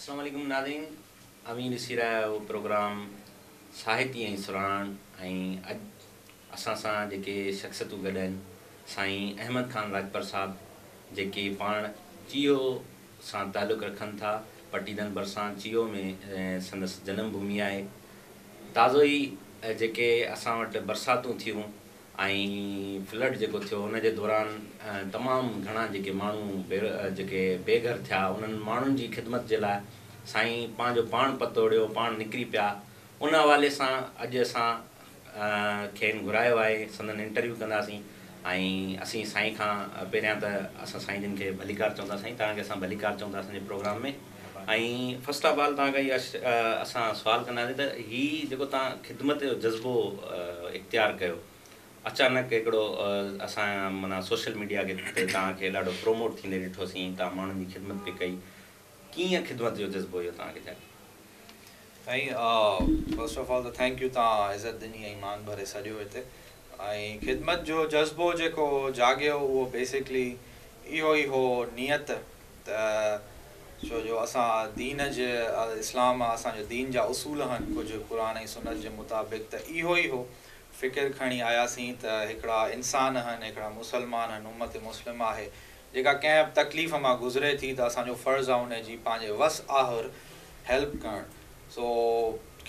السلام عليڪم ناظرين، اوهين ڏسي رهيا آهيو پروگرام ساهتي ۽ سرهاڻ ۽ اڄ اسان سان جيڪي شخصيتون گڏ آهن، سائين احمد خان راڄپر صاحب، جيڪي پاڻ چيهو سان تعلق رکن ٿا، پڊعيدن ڀرسان چيهو ۾ سندس جنم ڀومي آهي. تازو ئي جيڪي اسان وٽ برساتون ٿيون ۽ فلڊ جيڪو ٿيو، ان جي دوران تمام گهڻا جيڪي ماڻهو جيڪي بي گهر ٿيا، انهن ماڻهن جي خدمت جي لاء سائين پنهنجو پاڻ پتوڙيو، پاڻ نڪري پيا. ان حوالي سان اڄ اسان کين گهرايو آهي، سندن انٽرويو ڪنداسين ۽ اسين سائين کان پهريان ته اسان سائين جن کي ڀليڪار چون ٿا. سائين، توهان کي اسان ڀليڪار چون ٿا اسان جي پروگرام ۾، ۽ فرسٽ آف آل توهان کان اها اسان سوال ڪنداسين ته هي جيڪو توهان خدمت جو جذبو اختيار ڪيو، اچانڪ هڪڙو اسان معنيٰ سوشل ميڊيا کي تي توهان کي ڏاڍو پروموٽ ٿيندي ڏٺوسين، توهان ماڻهن جي خدمت پئي ڪئي، ڪيئن خدمت جو جذبو اهو توهان کي جاڳيو؟ سائين، فرسٽ آف آل ته thank you, توهان عزت ڏني ۽ مان ڀري سڏيو هتي. ۽ خدمت جو جذبو جيڪو جاڳيو، اهو بيسڪلي اهو ئي هو نيت ته ڇو جو اسان دين جي اسلام، اسان جو دين جا اصول آهن ڪجهه قرآن ۽ سنت جي مطابق، ته اهو ئي هو فڪر کڻي آياسين ته هڪڙا انسان آهن، هڪڙا مسلمان آهن، امت مسلم آهي، جيڪا ڪنهن به تڪليف مان گذري ٿي، ته اسان جو فرض آهي ان جي پنهنجي وس آهر هيلپ ڪرڻ. سو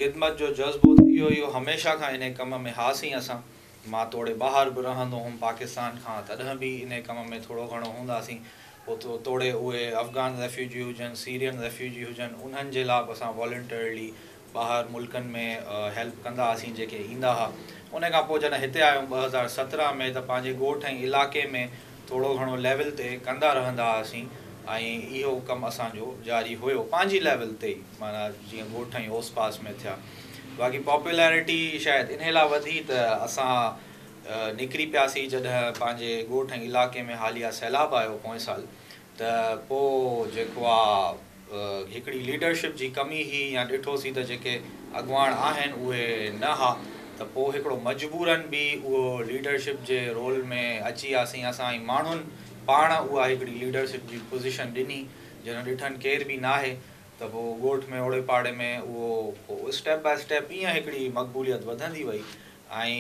خدمت جو جذبو ته اهو ئي هو، هميشه کان انهي ڪم ۾ هئاسين اسان. مان توڙي ٻاهر به رهندو هوم پاڪستان کان، تڏهن به انهي ڪم ۾ ٿورو گهڻو هونداسين. پوء توڙي اهي افغان ريفيوجي هجن، سيرين ريفيوجي هجن، انهن جي لاء به اسان والنٽرلي ٻاهر ملڪن ۾ هيلپ ڪندا هئاسين جيڪي ايندا هئا. ان کان پوء جڏهن هتي آيم 2017 ۾ ته پنهنجي ڳوٺ ۽ علائقي ۾ ٿورو گهڻو ليول تي ڪندا رهندا هئاسين ۽ اهو ڪم اسان جو جاري هيو پنهنجي ليول تي ئي، معنيٰ جيئن ڳوٺ ۽ اوس پاس ۾ ٿيا. باقي پاپولرٽي شايد انهي لاء وڌي ته اسان نڪري پياسين جڏهن پنهنجي ڳوٺ ۽ علائقي ۾ حاليه سيلاب آيو پوئين سال، ته پوء جيڪو آ هڪڙي ليڊرشپ جي ڪمي هئي يا ڏٺوسين ته جيڪي اڳواڻ آهن اهي نه ها، ته پوء هڪڙو مجبورن به اهو ليڊرشپ جي رول ۾ اچي وياسين اسان ۽ ماڻهن پاڻ اها هڪڙي ليڊرشپ جي پوزيشن ڏني. جڏهن ڏٺن ڪير به ناهي ته پوء ڳوٺ ۾ اوڙي پاڙي ۾ اهو پوء اسٽيپ باء اسٽيپ ائين هڪڙي مقبوليت وڌندي وئي ۽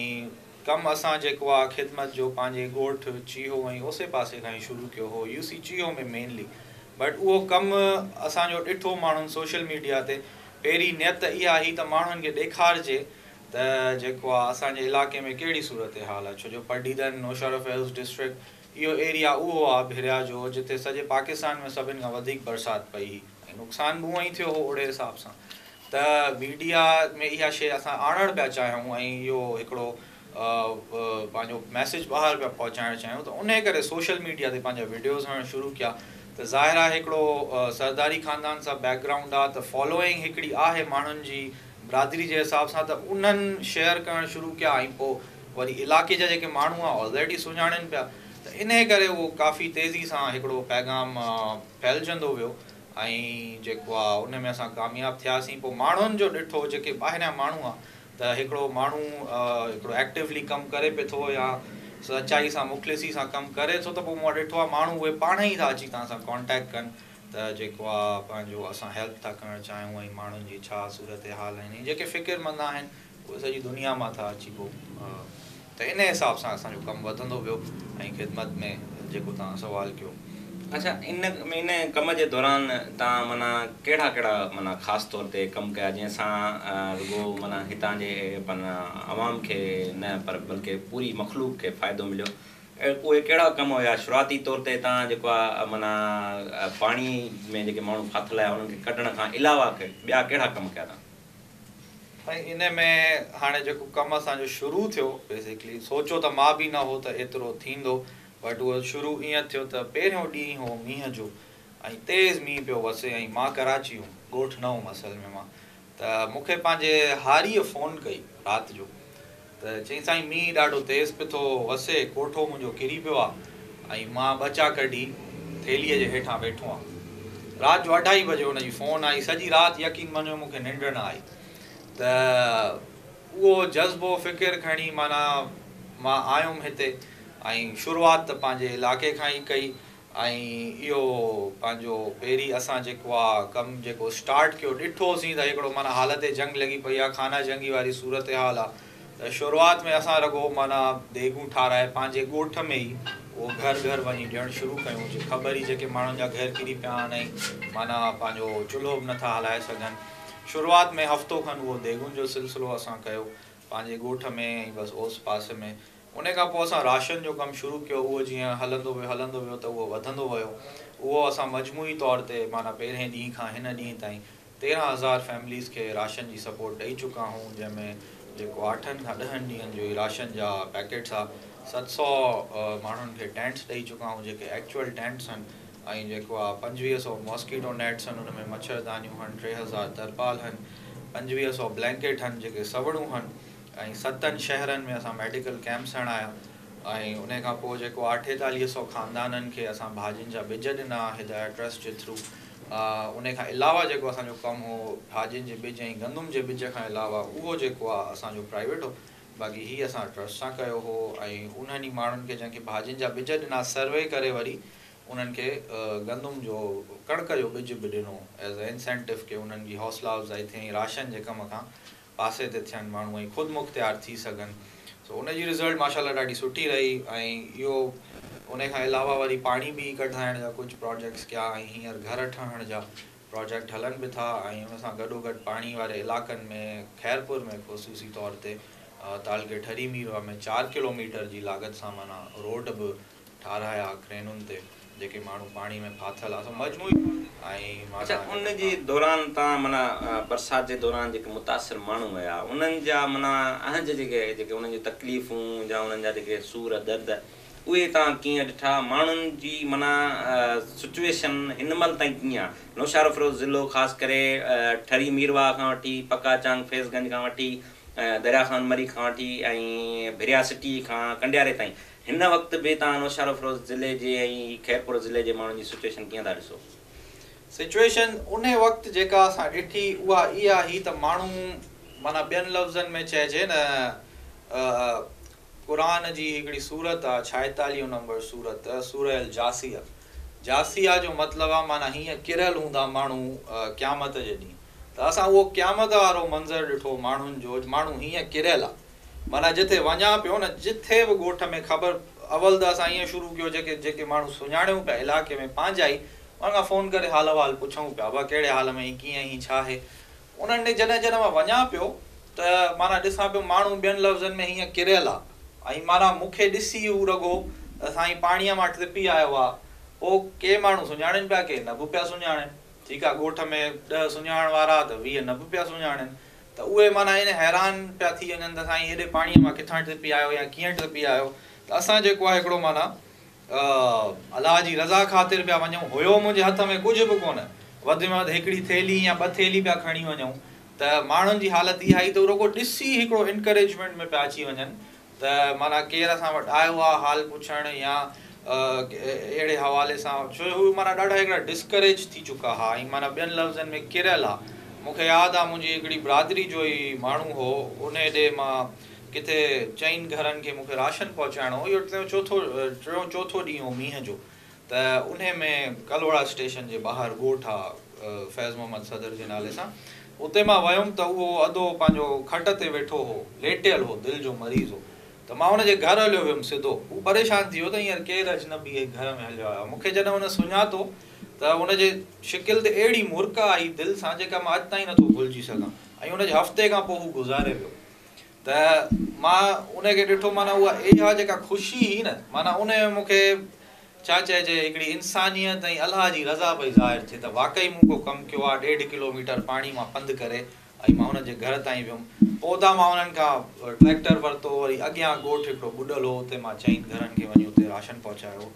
ڪم اسان جيڪو آ خدمت جو پنهنجي ڳوٺ چيهو ۽ اوسي پاسي کان ئي شروع ڪيو هو، يو سي چيهو ۾ مينلي، بٽ اهو ڪم اسان جو ڏٺو ماڻهن سوشل ميڊيا تي. پهرين نيت اها هئي ته ماڻهن کي ڏيکارجي ته جيڪو آ اسان جي علائقي ۾ ڪهڙي صورتحال آ، ڇو جو پڊعيدن، نوشهروفيروز ڊسٽرڪٽ، اهو ايريا اهو آ ڀريا جو جتي سڄي پاڪستان ۾ سڀن کان وڌيڪ برسات پئي هئي ۽ نقصان به اونئن ئي ٿيو هو. اوڙي حساب سان ته ميڊيا ۾ اها شيء اسان آڻڻ پيا چاهيون ۽ اهو هڪڙو پنهنجو ميسيج ٻاهر پيا پهچائڻ چاهيون، ته انهي ڪري سوشل ميڊيا تي پنهنجا وڊيوز هڻڻ شروع ڪيا. ته ظاهر آهي هڪڙو سرداري خاندان سان بيڪ گرائونڊ آهي، ته فالوئنگ هڪڙي آهي ماڻهن جي برادري جي حساب سان، ته انهن شيئر ڪرڻ شروع ڪيا ۽ پوء وري علائقي جا جيڪي ماڻهو آهن آلريڊي سڃاڻين پيا، ته انهي ڪري اهو ڪافي تيزي سان هڪڙو پيغام ڦهلجندو ويو ۽ جيڪو آ ان ۾ اسان ڪامياب ٿياسين. پوء ماڻهن جو ڏٺو، جيڪي ٻاهريان ماڻهو آ، ته هڪڙو ماڻهو هڪڙو ايڪٽيولي ڪم ڪري پئي ٿو يا سچائي سان مخلصي سان ڪم ڪري ٿو، ته پوء مون ڏٺو آ ماڻهو اهي پاڻ ئي ٿا اچي توهان سان ڪانٽيڪٽ ڪن ته جيڪو آ پنهنجو اسان هيلپ ٿا ڪرڻ چاهيون ۽ ماڻهن جي ڇا صورتحال آهن ۽ جيڪي فڪرمند آهن اهي سڄي دنيا مان ٿا اچي. پوء ته انهي حساب سان اسان جو ڪم وڌندو ويو ۽ خدمت ۾ جيڪو توهان سوال ڪيو. اڇا، ان ۾ ان ڪم جي دوران توهان معنيٰ ڪهڙا ڪهڙا معنيٰ خاص طور تي ڪم ڪيا، جنهن سان رڳو معنيٰ هتان جي معنيٰ عوام کي نه پر بلڪه پوري مخلوق کي فائدو مليو؟ اهي ڪهڙا ڪم هيا؟ شروعاتي طور تي توهان جيڪو آ معنيٰ پاڻي ۾ جيڪي ماڻهو ڦاٿل آهيا انهن کي ڪڍڻ کان علاوه ٻيا ڪهڙا ڪم ڪيا توهان؟ سائين، ان ۾ هاڻي جيڪو ڪم اسان جو شروع ٿيو، بيسڪلي سوچيو ته مان به نه هو ته ايترو ٿيندو، بٽ اهو شروع ائين ٿيو ته پهريون ڏينهن هو مينهن جو ۽ تيز مينهن پيو وسي ۽ مان ڪراچي هوم، ڳوٺ نه هوم اصل ۾ مان. ته مون کي پنهنجي هاريء فون ڪئي رات جو، ته چئين سائين مينهن ڏاڍو تيز پيو ٿو وسي، ڪوٺو منهنجو ڪري پيو آ ۽ مان ٻچا ڪڍي ٿيلهيء جي هيٺان ويٺو آن. رات جو اڍائي بجي هن جي فون آئي. سڄي رات يقين مڃو مون کي ننڊ نه آئي. ته اهو جذبو فڪر کڻي معنيٰ مان آيم هتي ۽ شروعات ته پنهنجي علائقي کان ئي ڪئي. ۽ اهو پنهنجو پهرين اسان جيڪو آ ڪم جيڪو اسٽارٽ ڪيو ڏٺوسين ته هڪڙو معنيٰ حالت جنگ لڳي پئي آ خانه جنگي واري صورتحال آ ته شروعات ۾ اسان رڳو معنيٰ ديڳون ٺاراهي پنهنجي ڳوٺ ۾ ئي اهو گهر گهر وڃي ڏيڻ شروع ڪيون جي خبر ئي جيڪي ماڻهن جا گهر ڪري پيا آهن ۽ معنيٰ پنهنجو چلهو به نٿا هلائي سگهن شروعات ۾ هفتو کن اهو ديڳن جو سلسلو اسان ڪيو پنهنجي ڳوٺ ۾ ۽ بس اوس پاس ۾ انهي کان پوء اسان راشن جو ڪم شروع ڪيو اهو جيئن هلندو ويو هلندو ويو ته اهو وڌندو ويو اهو اسان مجموعي طور تي معنيٰ پهرين ڏينهن کان هن ڏينهن تائين 13,000 فيمليز کي راشن جي سپورٽ ڏئي چڪا آهيون جنهن ۾ جيڪو اٺن کان ڏهن ڏينهن جو ئي راشن جا پيڪيٽس آ 700 ماڻهن کي ٽينٽس ڏئي چڪا آهيون جيڪي ايڪچوئل ٽينٽس هن ۽ جيڪو آ 2,500 ماسڪيٽو نيٽس هن ان ۾ مڇردانيون هن 3,000 ترپال هن 2,500 بلينڪيٽ هن جيڪي سوڙون هن ۽ ستن شهرن ۾ اسان ميڊيڪل ڪئمپس هڻايا ۽ انهي کان پوء جيڪو 4,800 خاندانن کي اسان ڀاڄين جا ٻج ڏنا هدايه ٽرسٽ جي ٿرو انهي کان علاوه جيڪو اسان جو ڪم هو ڀاڄين جي ٻج ۽ گندم جي ٻج کان علاوه اهو جيڪو آ اسان جو پرائيويٽ هو باقي هي اسان ٽرسٽ سان ڪيو هو ۽ انهن ئي ماڻهن کي جن کي ڀاڄين جا ٻج ڏنا سروي ڪري وري انهن کي گندم جو ڪڻڪ جو ٻج به ڏنو ايز اي انسينٽو ڪي انهن جي حوصلا افزائي ٿئي ۽ راشن جي ڪم کان پاسي تي ٿين ماڻهو ۽ خود مختيار ٿي سگهن سو ان جي رزلٽ ماشاء الله ڏاڍي سٺي رهي ۽ اهو ان کان علاوه وري پاڻي به ڪڍرائڻ جا ڪجهه پراجيڪٽس ڪيا ۽ هينئر گهر ٺهڻ جا پراجيڪٽ هلن به ٿا ۽ ان سان گڏو گڏ پاڻي واري علائقن ۾ خيرپور ۾ خصوصي طور تي تعلقي ٺري ميرواهه ۾ 4 ڪلو ميٽر جي لاڳت سان معنيٰ روڊ به ٺارايا ڪرينن تي جيڪي ماڻهو پاڻي ۾ ڦاٿل آ سو مجموعي ۽ اڇا ان جي دوران تان معنيٰ برسات جي دوران جيڪي متاثر ماڻهو هيا انهن جا معنيٰ اهنج جيڪي جيڪي انهن جون تڪليفون يا انهن جا جيڪي سور درد اهي تان ڪيئن ڏٺا ماڻهن جي معنيٰ سچويشن هن مهل تائين ڪيئن آ نوشهروفيروز ضلعو خاص ڪري ٺري ميرواهه کان وٺي پڪا چانگ فيض گنج کان وٺي دريا خان مري کان وٺي ۽ ڀريا سٽي کان ڪنڊياري تائين هن وقت به توهان نوشهروفيروز ضلعي جي ۽ خيرپور ضلعي جي ماڻهن جي سچوئيشن ڪيئن ٿا ڏسو؟ سچوئيشن انهي وقت جيڪا اسان ڏٺي اها اها هئي ته ماڻهو معنيٰ ٻين لفظن ۾ چئجي نه قرآن جي هڪڙي سورت آ 46 نمبر سورت سوره الجاثيه جاثيه جو مطلب آ معنيٰ هيئن ڪريل هوندا ماڻهو قيامت جي ڏينهن ته اسان اهو قيامت وارو منظر ڏٺو ماڻهن جو ماڻهو هيئن ڪريل آ معنيٰ جتي وڃان پيو نه جٿي به ڳوٺ ۾ خبر اول ته اسان ائين شروع ڪيو جيڪي جيڪي ماڻهو سڃاڻيون پيا علائقي ۾ پنهنجا ئي انهن کان فون ڪري حال احوال پڇون پيا ابا ڪهڙي حال ۾ آهين ڪيئن آهين ڇا آهي انهن ڏي جڏهن جڏهن مان وڃان پيو ته معنيٰ ڏسان پيو ماڻهو ٻين لفظن ۾ هيئن ڪريل آ ۽ معنيٰ مون کي ڏسي هو رڳو ته سائين پاڻيء مان ٽپي آيو آ پوء ڪي ماڻهو سڃاڻين پيا ڪي نه به پيا سڃاڻين ٺيڪ آ ڳوٺ ۾ 10 سڃاڻڻ وارا ته 20 نه به پيا سڃاڻين ته اهي معنيٰ ائين حيران پيا ٿي وڃن ته سائين هيڏي پاڻيء مان ڪٿان ٽپي آيو يا ڪيئن ٽپي آيو ته اسان جيڪو آهي هڪڙو معنيٰ الله جي رضا خاطر پيا وڃون هيو منهنجي هٿ ۾ ڪجهه به ڪونه وڌ ۾ وڌ هڪڙي ٿيلهي يا ٻه ٿيلهي پيا کڻي وڃون ته ماڻهن جي حالت اها هئي ته رڳو ڏسي هڪڙو انڪريجمينٽ ۾ پيا اچي وڃن ته معنيٰ ڪير اسان وٽ آيو آ حال پڇڻ يا اهڙي حوالي سان ڇو جو هو معنيٰ ڏاڍا هڪڙا ڊسڪريج ٿي چڪا ها ۽ معنيٰ ٻين لفظن ۾ ڪريل ها. مون کي ياد آ منهنجي هڪڙي برادري جو ئي ماڻهو هو انهي ڏي مان ڪٿي چئن گهرن کي مون کي راشن پهچائڻو هو اهو ٽيون چوٿو ٽيون چوٿو ڏينهن هو مينهن جو ته انهي ۾ ڪلهوڙا اسٽيشن جي ٻاهر ڳوٺ آ فيض محمد صدر جي نالي سان اتي مان ويم ته اهو ادو پنهنجو کٽ تي ويٺو هو ليٽيل هو دل جو مريض هو ته مان ان جي گهر هليو ويم سڌو هو پريشان ٿي ويو ته هينئر ڪير اجنبي گهر ۾ هليو آيو مون کي جڏهن هن سڃاتو ته ان جي شڪل تي اهڙي مرڪ آئي دل سان جيڪا مان اڄ تائين نٿو ڀلجي سگهان ۽ ان جي هفتي کان پوء هو گذاري ويو ته مان ان کي ڏٺو معنيٰ اها اها جيڪا خوشي هئي نه معنيٰ ان ۾ مون کي ڇا چئجي هڪڙي انسانيت ۽ الله جي رضا پئي ظاهر ٿئي ته واقعي مون ڪو ڪم ڪيو آهي 1.5 ڪلو ميٽر پاڻي مان پنڌ ڪري ۽ مان انهن جي گهر تائين ويم پوء اتان مان انهن کان ٽريڪٽر ورتو وري اڳيان ڳوٺ هڪڙو ٻڏل هو اتي مان چئن گهرن کي وڃي اتي راشن پهچايو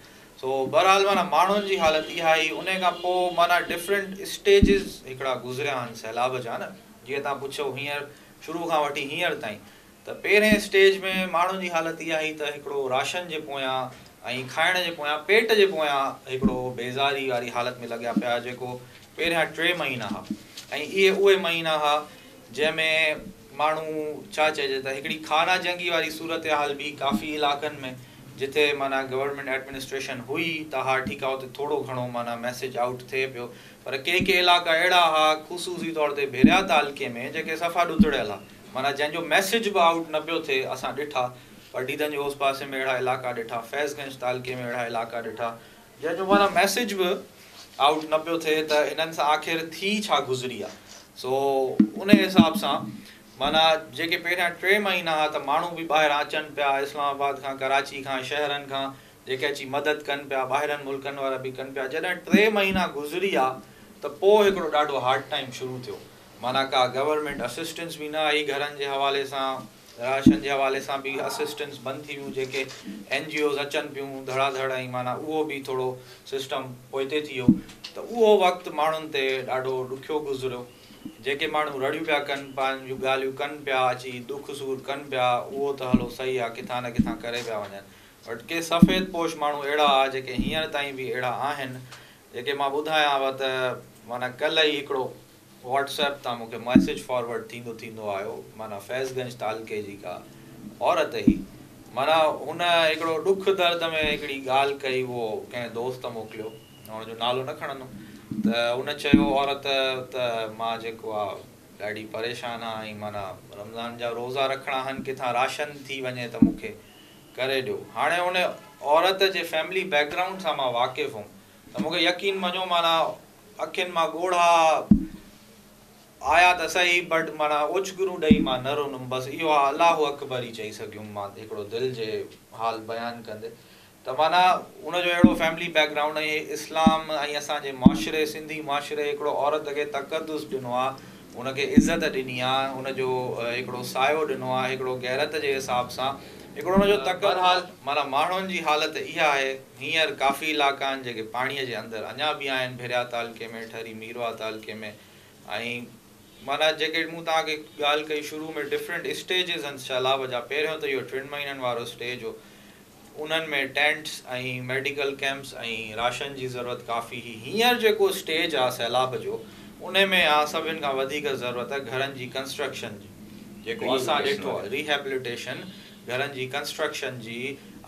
سو بهرحال معنيٰ ماڻهن جي حالت اها هئي انهي کان پوء معنيٰ ڊفرنٽ اسٽيجز هڪڙا گذريا آهن سيلاب جا نه جيئن توهان پڇيو هينئر شروع کان وٺي هينئر تائين ته پهرين اسٽيج ۾ ماڻهن جي حالت اها هئي ته هڪڙو راشن جي پويان ۽ کائڻ جي پويان پيٽ جي پويان هڪڙو بيزاري واري حالت ۾ لڳيا پيا جيڪو پهريان 3 مهينا ها ۽ اهي اهي مهينا ها جنهن ۾ ماڻهو ڇا چئجي ته هڪڙي خانه جنگي واري صورتحال به ڪافي علائقن ۾ جتي معنيٰ گورنمينٽ ايڊمنسٽريشن هئي ته ها ٺيڪ آ اتي ٿورو گهڻو معنيٰ ميسيج آئوٽ ٿئي پيو پر ڪي ڪي علائقا اهڙا ها خصوصي طور تي ڀريا تعلقي ۾ جيڪي صفا ڏتڙيل ها معنيٰ جنهن جو ميسيج به آئوٽ نه پيو ٿئي اسان ڏٺا پڊعيدن جي اوس پاسي ۾ اهڙا علائقا ڏٺا فيض گنج تعلقي ۾ اهڙا علائقا ڏٺا جنهن جو معنيٰ ميسيج به آئوٽ نه پيو ٿئي ته هنن سان آخر ٿي ڇا گذري آ سو ان حساب سان معنيٰ جيڪي پهريان ٽي مهينا ها ته ماڻهو به ٻاهران اچن پيا اسلام آباد کان ڪراچي کان شهرن کان جيڪي اچي مدد ڪن پيا ٻاهرن ملڪن وارا به ڪن پيا جڏهن ٽي مهينا گذري ويا ته پوء هڪڙو ڏاڍو هارڊ ٽائيم شروع ٿيو معنيٰ ڪا گورنمينٽ اسسٽنس به نه آئي گهرن جي حوالي سان راشن جي حوالي سان به اسسٽنس بند ٿي ويون جيڪي اين جي اوز اچن پيون ڌڙا ڌڙ ۽ معنيٰ اهو به ٿورو سسٽم پوئتي ٿي ويو ته اهو وقت ماڻهن تي ڏاڍو ڏکيو گذريو جيڪي ماڻهو رڙيون پيا ڪن پنهنجون ڳالهيون ڪن پيا اچي ڏک سور ڪن پيا اهو ته هلو صحيح آ ڪٿان نه ڪٿان ڪري پيا وڃن بٽ ڪي سفيد پوش ماڻهو اهڙا آ جيڪي هينئر تائين به اهڙا آهن جيڪي مان ٻڌايانو ته معنيٰ ڪلهه ئي هڪڙو واٽس ايپ تان مون کي ميسيج فارورڊ ٿيندو ٿيندو آيو معنيٰ فيض گنج تعلقي جي ڪا عورت هئي معنيٰ هن هڪڙو ڏک درد ۾ هڪڙي ڳالهه ڪئي اهو ڪنهن دوست موڪليو هن جو نالو نه کڻندم ته هن چيو عورت ته مان جيڪو آ ڏاڍي پريشان آ ۽ معنيٰ رمضان جا روزا رکڻا آهن ڪٿان راشن ٿي وڃي ته مون کي ڪري ڏيو هاڻي ان عورت جي فيملي بيڪ گرائونڊ سان مان واقف هوم ته مون کي يقين مڃو معنيٰ اکين مان ڳوڙها آيا ته سهي بٽ معنيٰ اوڇگرون ڏئي مان نه رنم بس اهو آ الله اڪبر ئي چئي سگهيم مان هڪڙو دل جي حال بيان ڪندي ته معنيٰ ان جو اهڙو فيملي بيڪ گرائونڊ ۽ اسلام ۽ اسان جي معاشري سنڌي معاشري هڪڙو عورت کي تقدس ڏنو آ ان کي عزت ڏني آ ان جو هڪڙو سايو ڏنو آ هڪڙو غيرت جي حساب سان هڪڙو ان جو تقدس بهرحال معنيٰ ماڻهن جي حالت اها آهي هينئر ڪافي علائقا آهن جيڪي پاڻيء جي اندر اڃا به آهن ڀريا تعلقي ۾ ٺري ميرواهه تعلقي ۾ ۽ معنيٰ جيڪي مون توهان کي ڳالهه ڪئي شروع ۾ ڊفرنٽ اسٽيجز آهن سيلاب جا پهريون ته اهو ٽن مهينن وارو اسٽيج هو انهن ۾ ٽينٽس ۽ ميڊيڪل ڪئمپس ۽ راشن جي ضرورت ڪافي هئي هينئر جيڪو اسٽيج آهي سيلاب جو انهي ۾ آهي سڀن کان وڌيڪ ضرورت گهرن جي ڪنسٽرڪشن جي جيڪو اسان ڏٺو آهي ريهيبليٽيشن گهرن جي ڪنسٽرڪشن جي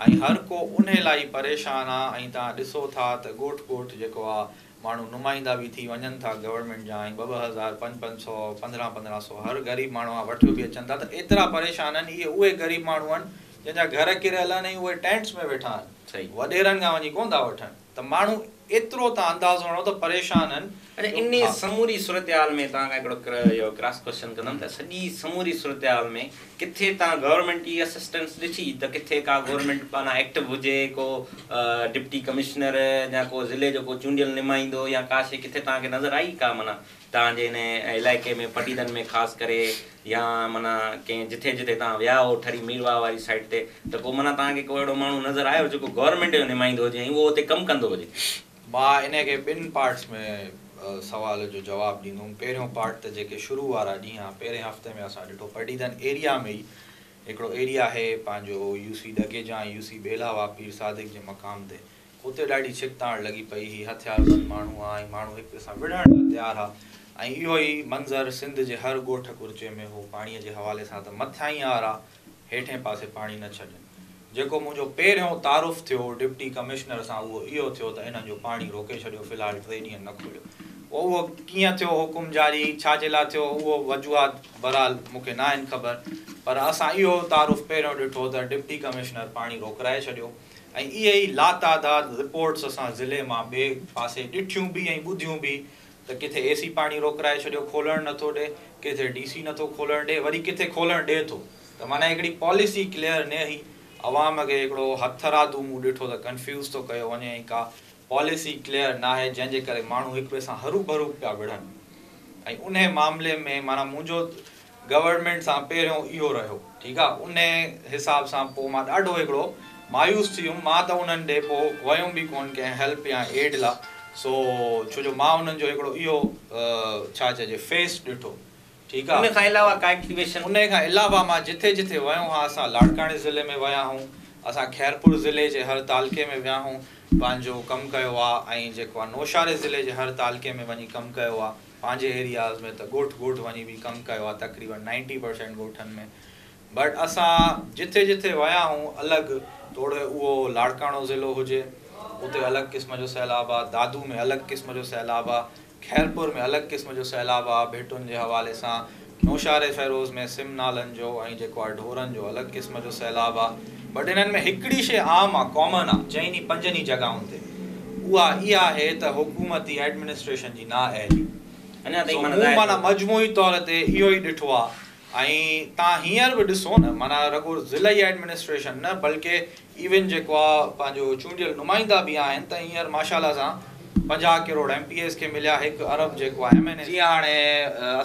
۽ هر ڪو انهي لاء ئي پريشان آ ۽ توهان ڏسو ٿا ته ڳوٺ ڳوٺ جيڪو آ ماڻهو نمائندا به ٿي وڃن ٿا گورنمينٽ جا ۽ ٻه ٻه هزار پنج پنج سو پندرهن پندرهن سو هر غريب ماڻهو کان وٺيو به اچن ٿا ته ايترا پريشان آهن اهي اهي غريب ماڻهو آهن جن جا گهر ڪريل آهن ۽ اهي ٽينٽس ۾ ويٺا آهن وڏيرن کان وڃي ڪونه ٿا وٺن ته ماڻهو ايترو توهان اندازو هڻو ته پريشان آهن اڇا انهي سموري صورتحال ۾ توهان کان هڪڙو اهو ڪراس ڪوئسچن ڪندم ته سڄي سموري صورتحال ۾ ڪٿي توهان گورنمينٽ جي اسسٽنس ڏٺي ته ڪٿي ڪا گورنمينٽ معنيٰ ايڪٽو هجي ڪو ڊپٽي ڪمشنر يا ڪو ضلعي جو ڪو چونڊيل نمائندو يا ڪا شي ڪٿي توهان کي نظر آئي ڪا معنيٰ توهان جي ان علائقي ۾ پڊعيدن ۾ خاص ڪري يا معنيٰ ڪنهن جٿي جٿي توهان ويا هو ٺري ميرواهه واري سائيڊ تي ته ڪو معنيٰ توهان کي ڪو اهڙو ماڻهو نظر آيو جيڪو گورنمينٽ جو نمائندو هجي ۽ اهو اتي ڪم ڪندو هجي. مان انهي کي ٻن پارٽس ۾ سوال جو جواب ڏيندم. پهريون پارٽ ته جيڪي شروع وارا ڏينهن ها پهرين هفتي ۾ اسان ڏٺو پڊعيدن ايريا ۾ ئي هڪڙو ايريا آهي پنهنجو يو سي ڏگيجا ۽ يو سي ٻيلاوا پير صادق جي مقام تي اتي ڏاڍي ڇڪتاڻ لڳي پئي هئي هٿياربند ماڻهو ها ۽ ماڻهو هڪ ٻئي سان وڙهڻ لاء تيار ها ۽ اهو ئي منظر سنڌ جي هر ڳوٺ ڪرچي ۾ هو پاڻي جي حوالي سان ته مٿيان ئي آر آ هيٺين پاسي پاڻي نه ڇڏين. جيڪو منهنجو پهريون تعارف ٿيو ڊپٽي ڪمشنر سان اهو اهو ٿيو ته انهن جو پاڻي روڪي ڇڏيو في الحال ٽي ڏينهن نه کوليو. پوء اهو ڪيئن ٿيو حڪم جاري ڇا جي لاء ٿيو اهو وجوهات بهرحال مون کي ناهن خبر پر اسان اهو تعارف پهريون ڏٺو ته ڊپٽي ڪمشنر پاڻي روڪرائي ڇڏيو ۽ اهي ئي لاتعداد رپورٽس اسان ضلعي مان ٻئي پاسي ڏٺيون به ۽ ٻڌيون به ته ڪٿي اي سي پاڻي روڪرائي ڇڏيو کولڻ نٿو ڏي، ڪٿي ڊي سي نٿو کولڻ ڏي، وري ڪٿي کولڻ ڏي ٿو ته معنيٰ هڪڙي پاليسي ڪليئر نه هئي، عوام کي هڪڙو هٿرادو مون ڏٺو ته ڪنفيوز ٿو ڪيو وڃي ۽ ڪا پاليسي ڪليئر ناهي جنهن جي ڪري ماڻهو هڪ ٻئي سان هروڀرو پيا وڙهن ۽ انهي معاملي ۾ معنيٰ منهنجو گورنمينٽ سان پهريون اهو رهيو ٺيڪ آ انهي حساب سان پوء مان ڏاڍو هڪڙو مايوس ٿي ويم مان ته انهن ڏي پوء ويم به ڪون ڪنهن هيلپ يا ايڊ لا سو ڇو جو مان انهن جو هڪڙو اهو ڇا چئجي فيس ڏٺو ٺيڪ آ. ان کان علاوه ڪا ايڪٽيويشن. انهي کان علاوه مان جٿي جٿي ويو هان اسان لاڙڪاڻي ضلعي ۾ ويا هون اسان خيرپور ضلعي جي هر تعلقي ۾ ويا هون پنهنجو ڪم ڪيو آ ۽ جيڪو آ نوشهري ضلعي جي هر تعلقي ۾ وڃي ڪم ڪيو آ. پنهنجي ايرياز ۾ ته ڳوٺ ڳوٺ وڃي به ڪم ڪيو آهي تقريبن نائنٽي پرسينٽ ڳوٺن ۾ بٽ اسان جٿي جٿي ويا آهيون الڳ توڙي اهو لاڙڪاڻو ضلعو هجي اتي الڳ قسم جو سيلاب آ، دادو ۾ الڳ قسم جو سيلاب آ، خيرپور ۾ الڳ قسم جو سيلاب آ ڀٽن جي حوالي سان، نوشهري فيروز ۾ سم نالن جو ۽ جيڪو آ ڍورن جو الڳ قسم جو سيلاب آ. بٽ انهن ۾ هڪڙي شيء عام آ، ڪامن آ چئني پنجن ئي جڳهن تي، اها اها آهي ته حڪومتي ايڊمنسٽريشن جي نااهلي. اڃا تائين سو معنيٰ مون ظاهر معنيٰ مجموعي طور تي اهو ئي ڏٺو آ ۽ توهان هينئر به ڏسو نه، معنيٰ رڳو ضلعي ايڊمنسٽريشن نه بلڪه ايون جيڪو آ پنهنجو چونڊيل نمائندا به آهن ته هينئر ماشاءالله سان 50 ڪروڙ ايم پي ايز کي مليا، 1 ارب جيڪو آ ايم اين ايز. جيئن هاڻي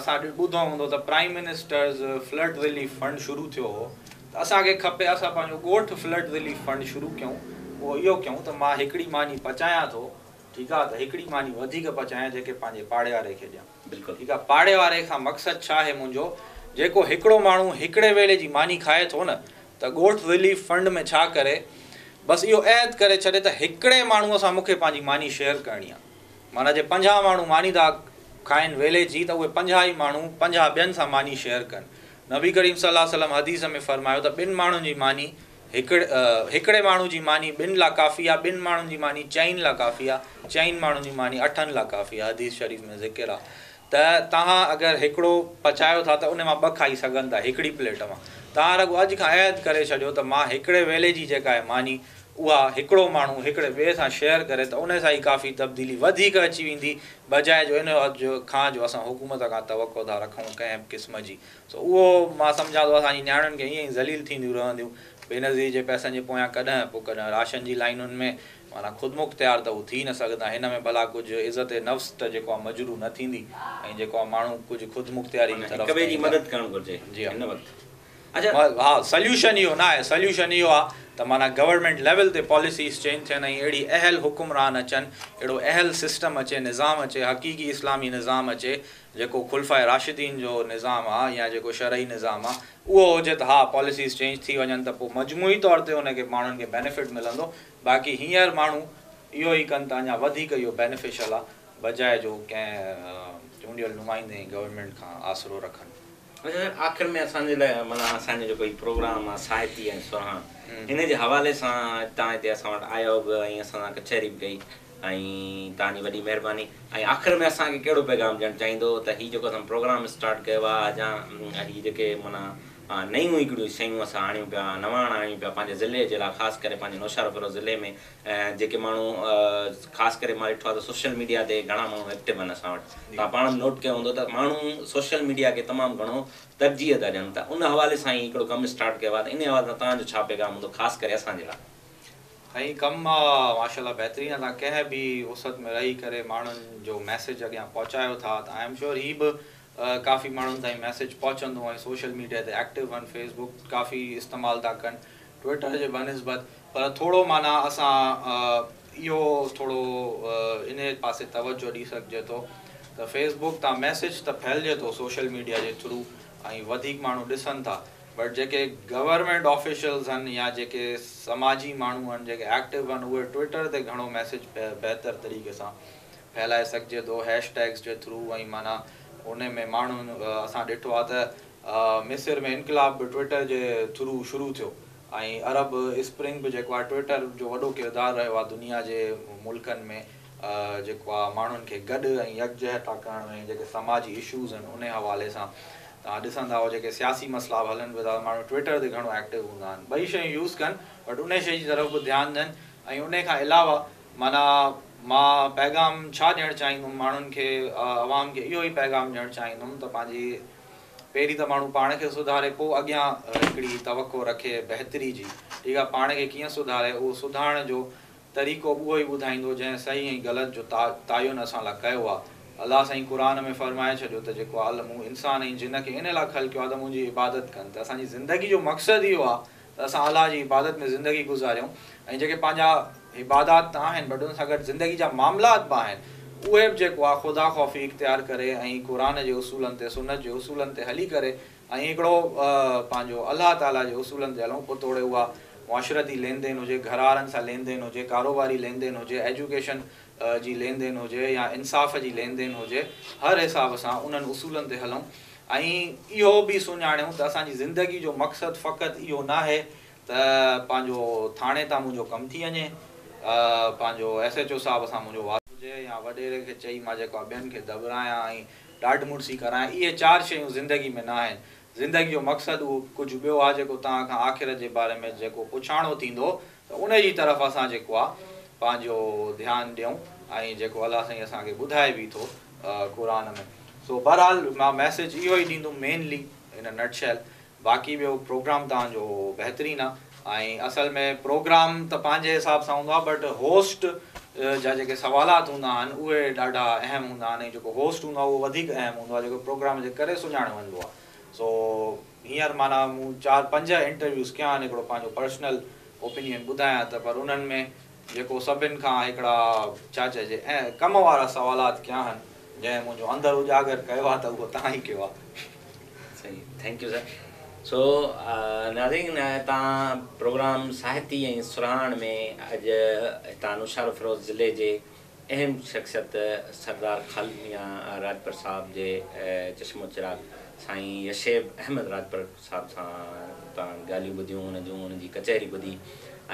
اسان ٻڌو هوندو ته prime minister's flood relief fund شروع ٿيو هو ته اسان کي کپي اسان پنهنجو ڳوٺ فلڊ رليف فنڊ شروع ڪيون. اهو اهو ڪيون ته مان هڪڙي ماني پچايان ٿو، ٺيڪ آ، ته هڪڙي ماني وڌيڪ پچايان جيڪي پنهنجي پاڙي واري کي ڏيان. ٺيڪ آ، پاڙي واري کان مقصد ڇا آهي منهنجو؟ جيڪو هڪڙو ماڻهو هڪڙي ويلي جي ماني کائي ٿو نه، ته ڳوٺ رليف فنڊ ۾ ڇا ڪري، بس اهو عهد ڪري ڇڏي ته هڪڙي ماڻهوء سان مون کي پنهنجي ماني شيئر ڪرڻي آ. معنيٰ جي 50 ماڻهو ماني ٿا کائن ويلي جي ته اهي 50 ئي ماڻهو 50 ٻين سان ماني شيئر ڪن. نبي ڪريم صلي الله عليه وسلم حديث ۾ فرمايو ته ٻن ماڻهن جي ماني هڪڙي ماڻهو جي ماني ٻن لا ڪافي آ، ٻن ماڻهن جي ماني چئن لا ڪافي آ، چئن ماڻهن جي ماني اٺن لا ڪافي آ. حديث شريف ۾ ذڪر آ ته توهان اگر هڪڙو پچايو ٿا ته ان مان ٻه کائي سگهن ٿا هڪڙي پليٽ مان. توهان رڳو اڄ کان عهد ڪري ڇڏيو ته مان هڪڙي ويلي جي جيڪا آهي ماني اها هڪڙو ماڻهو هڪڙي ٻئي سان شيئر ڪري ته ان سان ئي ڪافي تبديلي وڌيڪ اچي ويندي، بجاء جو ان کان جو اسان حڪومت کان توقع ٿا رکون ڪنهن به قسم جي. سو اهو مان سمجهان ٿو اسان جي نياڻين کي ائين ئي ذليل ٿينديون رهنديون بينظير جي پئسن جي پويان، ڪڏهن پوء ڪڏهن راشن جي لائنن ۾. معنيٰ خودمختيار ته هو ٿي نه سگهندا. هن ۾ ڀلا ڪجهه عزت نفس ته جيڪو آهي مجروح نه ٿيندي ۽ جيڪو آهي ماڻهو ڪجهه خودمختياري جي معنيٰ طرف هڪ ٻئي ته جي ايندا. مدد ڪرڻ گهرجي جي ها. هن وقت. اڇا. ها، سليوشن اهو نه آهي. سليوشن اهو آهي ته معنيٰ گورنمينٽ ليول تي پاليسيز چينج ٿين ۽ اهڙي اهل حڪمران اچن، اهڙو اهل سسٽم اچي، نظام اچي، حقيقي اسلامي نظام اچي، جيڪو خلفاء راشدين جو نظام آ يا جيڪو شرعي نظام آ اهو هجي ته ها پاليسيز چينج ٿي وڃن ته پوء مجموعي طور تي ان کي ماڻهن کي بينيفٽ ملندو. باقي هينئر ماڻهو اهو ئي ڪن ته اڃا وڌيڪ اهو بينيفيشل آ بجاء جو ڪنهن چونڊيل نمائندي ۽ گورنمينٽ کان آسرو رکن. اڇا سر، آخر ۾ اسان جي لاء معنيٰ اسان جو جيڪو هي پروگرام آ ساهتي ۽ سرهاڻ، ان جي حوالي سان توهان هتي اسان وٽ آيا به ۽ اسان سان ڪچهري به ڪئي ۽ توهان جي وڏي مهرباني. ۽ آخر ۾ اسان کي ڪهڙو پيغام ڏيڻ چاهيندو ته هي جيڪو اسان پروگرام اسٽارٽ ڪيو آ يا هي جيڪي معنيٰ نيون هڪڙيون شيون اسان آڻيون پيا، نواڻ آڻيون پيا پنهنجي ضلعي جي لاء، خاص ڪري پنهنجي نوشهروفيروز ضلعي ۾ جيڪي ماڻهو، خاص ڪري مان ڏٺو آهي ته سوشل ميڊيا تي گهڻا ماڻهو ايڪٽو آهن اسان وٽ، توهان پاڻ به نوٽ ڪيو هوندو ته ماڻهو سوشل ميڊيا کي تمام گهڻو ترجيح ٿا ڏين، ته ان حوالي سان هي هڪڙو ڪم اسٽارٽ ڪيو آهي ته ان حوالي سان توهان جو ڇا پيغام هوندو خاص ڪري اسان جي لاء؟ سائين، ڪم ماشاء الله بهترين آهي. توهان ڪنهن به وسعت ۾ رهي ڪري ماڻهن جو ميسيج اڳيان پهچايو ٿا ته I am sure هي به ڪافي ماڻهن تائين ميسيج پهچندو ۽ سوشل ميڊيا تي ايڪٽو آهن، فيس بڪ ڪافي استعمال ٿا ڪن ٽوئٽر جي بنسبت، پر ٿورو معنيٰ اسان اهو ٿورو انهي پاسي توجه ڏئي سگهجي ٿو ته فيس بڪ تان ميسيج ته ڦهلجي ٿو سوشل ميڊيا جي ٿرو ۽ وڌيڪ ماڻهو ڏسن ٿا، بٽ جيڪي گورنمينٽ آفيشلز آهن يا جيڪي سماجي ماڻهو آهن جيڪي ايڪٽو آهن اهي ٽوئٽر تي گهڻو ميسيج بهتر طريقي سان ڦهلائي سگهجي ٿو هيش ٽيگز جي ٿرو. ۽ معنيٰ ان ۾ ماڻهن اسان ڏٺو آهي ته مصر ۾ انقلاب به ٽوئٽر جي ٿرو شروع ٿيو ۽ عرب اسپرنگ به جيڪو آهي ٽوئٽر جو وڏو ڪردار رهيو آهي دنيا جي ملڪن ۾ جيڪو آهي ماڻهن کي گڏ ۽ يڪجهت ڪرڻ ۾. جيڪي سماجي اشوز آهن ان حوالي سان توهان ڏسندا هو جيڪي سياسي مسئلا به هلن پيا ٿا، ماڻهو ٽوئٽر تي گهڻو ايڪٽو هوندا آهن. ٻئي شيون يوز ڪن بٽ ان شيء جي طرف به ڌيان ڏين. ۽ ان کان علاوه معنيٰ مان پيغام ڇا ڏيڻ چاهيندم ماڻهن کي، عوام کي اهو ئي پيغام ڏيڻ چاهيندم ته پنهنجي پهرين ته ماڻهو پاڻ کي سڌاري، پوء اڳيان هڪڙي توقع رکي بهتري جي. ٺيڪ آهي، پاڻ کي ڪيئن سڌاري، اهو سڌارڻ جو طريقو اهو ئي ٻڌائيندو جنهن صحيح ۽ غلط جو تعين اسان لاء ڪيو آهي. الله سائين قرآن ۾ فرمائي ڇڏيو ته جيڪو آل مون انسان ۽ جن کي ان لاء خلقيو آهي ته منهنجي عبادت ڪن، ته اسان جي زندگي جو مقصد اهو آهي ته اسان الله جي عبادت ۾ زندگي گذاريون ۽ جيڪي پنهنجا عبادات ته آهن بٽ ان سان گڏ زندگي جا معاملات به آهن، اهي به جيڪو آهي خدا خوفي اختيار ڪري ۽ قرآن جي اصولن تي، سنت جي اصولن تي هلي ڪري ۽ هڪڙو پنهنجو الله تعاليٰ جي اصولن تي هلون. پوء توڙي اها معاشرتي لين دين هجي، گهر وارن سان لين دين هجي، ڪاروباري لين دين هجي، ايجوڪيشن جي لين دين هجي يا انصاف جي لين دين هجي، هر حساب سان انهن اصولن تي هلون ۽ اهو به سڃاڻيون ته اسان جي زندگي جو مقصد فقط اهو ناهي ته پنهنجو ٿاڻي تان منهنجو ڪم ٿي وڃي، پنهنجو ايس ايڇ او صاحب سان منهنجو واسطو هجي يا وڏيري کي چئي مان جيڪو آهي ٻين کي دٻرايان ۽ ڏاڍ مڙسي ڪرايان، اهي چار شيون زندگي ۾ ناهن. زندگي جو مقصد اهو ڪجهه ٻيو آهي جيڪو توهان کان آخرت جي باري ۾ جيڪو پڇاڻو ٿيندو ته ان جي طرف اسان جيڪو آهي پنهنجو ڌيان ڏيون ۽ جيڪو الله سائين اسان کي ٻڌائي به ٿو قرآن ۾. سو بهرحال مان ميسيج اهو ئي ڏيندم مينلي ان ا نٽ شيل. باقي ٻيو پروگرام توهان جو بهترين آ ۽ اصل ۾ پروگرام ته پنهنجي حساب سان هوندو آ بٽ هوسٽ جا جيڪي سوالات هوندا آهن اهي ڏاڍا اهم هوندا آهن ۽ جيڪو هوسٽ هوندو آ اهو وڌيڪ اهم هوندو آ جيڪو پروگرام جي ڪري سڃاڻيو وڃبو آ سو هينئر معنيٰ مون چار پنج انٽرويوز ڪيا آهن هڪڙو پنهنجو پرسنل اوپينين ٻڌايان ته پر انهن ۾ جيڪو سڀن کان هڪڙا ڇا چئجي ۽ ڪم وارا سوالات ڪيا آهن جنهن منهنجو اندر اجاگر ڪيو آهي ته اهو توهان ئي ڪيو آهي. صحيح thank you سر سو ناظرين توهان پروگرام ساهتي ۽ سرهاڻ ۾ اڄ هتان نوشهروفيروز ضلعي جي اهم شخصيت سردار خالد ميان راڄپر صاحب جي چشم و چراغ سائين يشيب احمد راڄپر صاحب سان توهان ڳالهيون ٻڌيون ان جون ان جي ڪچهري ٻڌي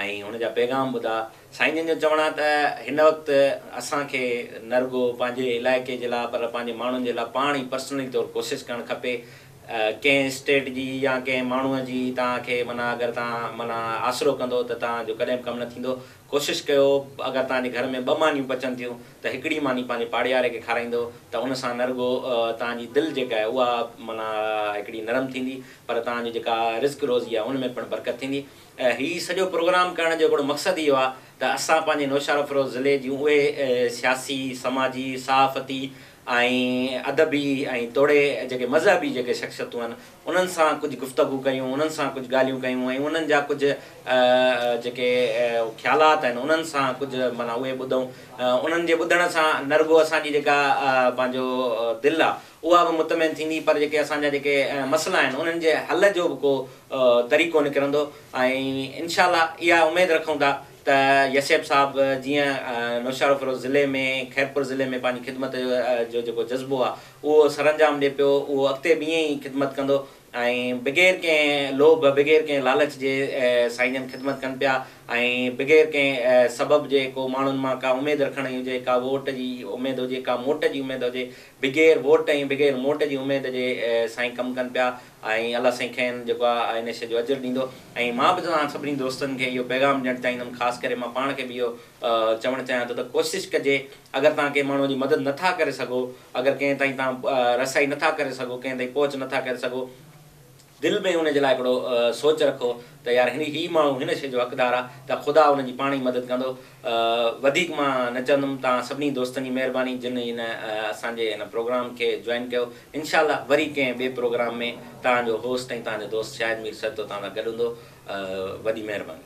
۽ هن جا پيغام ٻڌا. سائين جن جو چوڻ آهي ته هن وقت اسان کي نه رڳو پنهنجي علائقي جي لاء پر پنهنجي ماڻهن جي لاء پاڻ ئي پرسنلي طور ڪوشش ڪرڻ کپي ڪنهن اسٽيٽ جي يا ڪنهن ماڻهوء جي توهان کي معنيٰ اگر توهان معنيٰ آسرو ڪندو ته توهان جو ڪڏهن به ڪم نه ٿيندو ڪوشش ڪيو اگر توهان جي گهر ۾ ٻه مانيون پچن ٿيون ته هڪڙي ماني پنهنجي پاڙي واري کي کارائيندو ته ان سان نه رڳو توهان جي دل جيڪا آهي اها معنيٰ هڪڙي نرم ٿيندي پر توهان جي جيڪا رزق روزي آهي ان ۾ پڻ برڪت ٿيندي ۽ هي سڄو پروگرام ڪرڻ جو هڪڙو مقصد اهو آهي ته اسان پنهنجي نوشهروفيروز ضلعي جون اهي سياسي، سماجي، صحافتي ۽ ادبي ۽ توڙي جيڪي مذهبي جيڪي شخصيتون آهن انهن سان ڪجهه گفتگو ڪيون، انهن سان ڪجهه ڳالهيون ڪيون ۽ انهن جا ڪجهه جيڪي خيالات آهن انهن سان ڪجهه معنيٰ اهي ٻڌون. انهن جي ٻڌڻ سان نه رڳو اسان جي جيڪا پنهنجو دل آهي اها به مطمئن ٿيندي پر جيڪي اسان جا جيڪي مسئلا آهن انهن جي حل جو به ڪو طريقو نڪرندو ۽ انشاء الله اها اميد رکون ٿا ته يشيب صاحب جيئن نوشهروفيروز ضلعي ۾ خيرپور ضلعي ۾ پنهنجي خدمت جو جيڪو جذبو آهي اهو سرانجام ڏي پيو اهو اڳتي به ائين ئي خدمت ڪندو ۽ بغير ڪنهن لوڀ بغير ڪنهن لالچ جي سائين جن خدمت ڪن پيا ۽ بغير ڪنهن سبب جي ڪو ماڻهن مان ڪا اميد رکڻ جي هجي ڪا ووٽ جي اميد هجي ڪا موٽ جي اميد هجي بغير ووٽ ۽ بغير موٽ جي اميد جي سائين ڪم ڪن پيا ۽ الله سائين کين جيڪو آهي ان شيء جو اجر ڏيندو ۽ مان به توهان سڀني دوستن کي اهو پيغام ڏيڻ چاهيندم خاص ڪري مان پاڻ کي به اهو چوڻ چاهيان ٿو ته ڪوشش ڪجي اگر توهان ڪنهن ماڻهو جي مدد نٿا ڪري سگهو اگر ڪنهن تائين توهان رسائي نٿا ڪري سگهو ڪنهن تائين پهچ نٿا ڪري سگهو دل ۾ ان جي لاء هڪڙو سوچ رکو ته يار هن هي ماڻهو هن شيء جو حقدار آ ته خدا ان جي پاڻ ئي مدد ڪندو. وڌيڪ مان نه چوندم توهان سڀني دوستن جي مهرباني جن هن اسان جي هن پروگرام کي جوائن ڪيو. انشاء الله وري ڪنهن ٻئي پروگرام ۾ توهان جو هوسٽ ۽ توهان جو دوست شاهد مير سهتو توهان سان گڏ هوندو. وڏي مهرباني.